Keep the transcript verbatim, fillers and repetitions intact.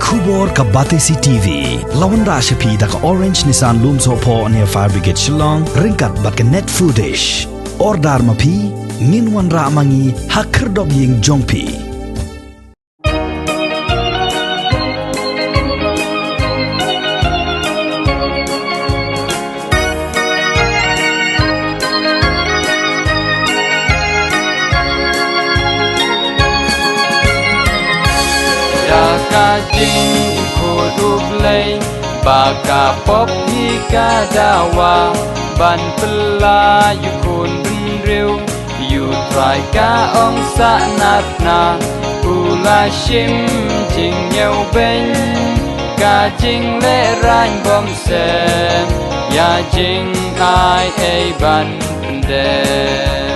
Khubor ka Batesi T V la wanrah sha phi da ka Orange Nissan Lumsohphoh near Fire Brigade Shillong ryngkat bad ka Net Foodish. Order ma phi, ngin wanrah ma ngi ha khyrdop ïing jong phi. Da ka jingkhuid U Blei ba ka pop hi ka dawa ban pyllait ïa u khun bynriew. Ïa U Trai ka ong sahnarphna, u la shim jingñiewbeiñ, ka jinglehrain bymsem ïa jingai ei ban pyndem.